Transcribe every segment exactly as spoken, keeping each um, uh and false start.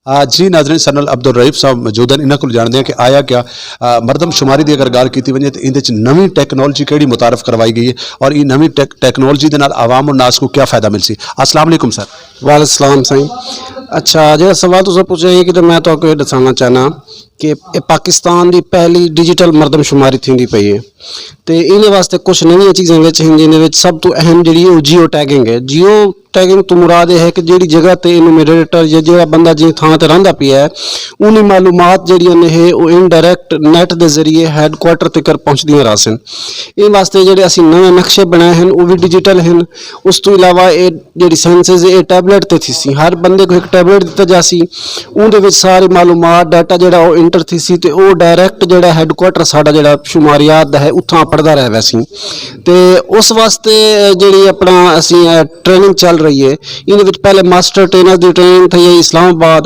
آ، جی ناظرین، سنل عبدالرئیف صاحب موجود ہیں، انہاں کول جانتے ہیں کہ آیا کیا، آ، مردم شماری دی اگر ڳالھ کیتی ونڄے تے ایندے وچ نویں ٹیکنالوجی کیڑھی متعارف کروائی ڳئی ہے اور ایں نویں ٹیک-، ٹیکنالوجی دے نال عوام الناس کو کیا فائدہ ملسی۔ السلام علیکم سر۔ وعلیکم السلام سائیں۔ اچھا، جیڑھا سوال تساں پوچھا ہے کہ میں تہاکوں اے ݙساوݨا چاہنا کہ اے پاکستان دی پہلی ڈیجیٹل مردم شماری تھیندی پئی ہے۔ تے ایندے واسطے کچھ نویاں چیزاں وچ ہن، جیندے وچ سب توں اہم جیڑھی ہے او جیو ٹیگنگ ہے۔ جیو ٹیگنگ توں مراد اے ہے کہ جیڑھی جگہ تے انومریٹر یا جیڑھا بندہ جیں تھاں تے رہندا پیا ہے، اونی معلومات جیڑھیاں نے ہے او انڈائریکٹ نیٹ دے ذریعے ہیڈ کوارٹر تکر پہنچدیاں رہسن۔ ایں واسطے جیڑھے اسیں نویں نقشے بݨائے ہن او وی ڈیجیٹل ہن۔ اس توں علاوہ اے جیڑھی سینسز اے ٹیبلٹ تے تھیسی، ہر بندے کوں ہک ٹیبلٹ ݙتا جاسی، اوندے وچ ساری معلومات، ڈیٹا جیڑھا او انٹر تھیسی تے او ڈائریکٹ جیڑھا ہیڈ کوارٹر ساݙا جیڑھا شماریات دا ہے اتھاں پڑھدا رہ ویسی۔ تے اس واسطے جیڑھی اپݨا اسیں، اے، ٹریننگ چل رہی ہے، ایندے وچ پہلے ماسٹر ٹرینر دی ٹریننگ تھئی ہے اسلام آباد،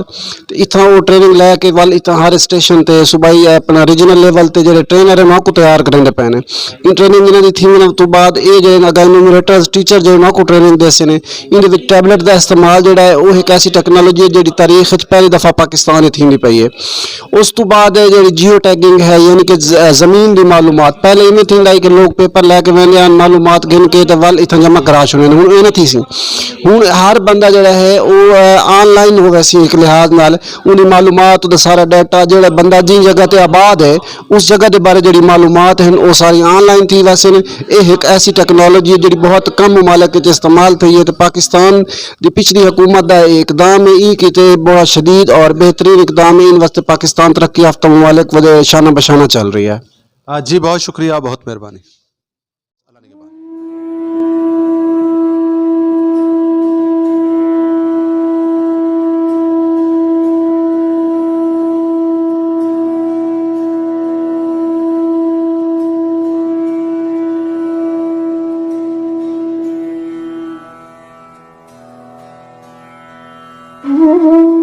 تے اتھاں او ٹریننگ لے کے ول اتھاں ہر اسٹیشن تے صوبائی، اے، اپݨا ریجنل لیول تے جیڑھے ٹرینر ہن انہاں کوں تیار کریندے پئے نے۔ ایں ٹریننگ انہاں دی تھیوݨ توں بعد اے جیڑھے اڳاں انومریٹرز، ٹیچر جیڑھے انہاں کوں ٹریننگ ݙیسے نے۔ ایندے وچ ٹیبلٹ دا استعمال جیڑھا ہے او ہک ایسی ٹیکنالوجی ہے جیڑھی تاریخ وچ پہلی دفعہ پاکستان وچ تھیندی پئی ہے۔ اس توں بعد ہے جیڑھی جیو ٹیگنگ ہے، یعنی کہ ز-، زمین دی معلومات۔ پہلے ایویں تھیندا ہئی کہ لوگ پیپر لے کے ویندے ہن، معلومات گھن کے تے ول اتھاں جمع کرا چھوڑیندے، ہن اے نہ تھیسی۔ ہن ہر بندہ جیڑھا ہے او، اے، آن لائن ہو ویسی ہک لحاظ نال، اوندی معلومات، اوندے سارا ڈیٹا، جیڑھا بندہ جیں جگہ تے آباد ہے اس جگہ دے بارے جیڑھی معلومات ہن او ساری آن لائن تھی ویسن۔ اے ہک ایسی ٹیکنالوجی ہے جیڑھی بہت کم ممالک وچ استعمال تھئی ہے تے پاکستان دی پچھلی حکومت دا اے اقدام ہے، ایں کیتے بہت شدید اور بہترین اقدام ہے۔ ان واسطے پاکستان ترقی یافتہ ممالک ودے شانہ بشانہ چل رہی ہے۔ آ، جی، بہت شکریہ، بہت مہربانی۔ اللہ نگہبان۔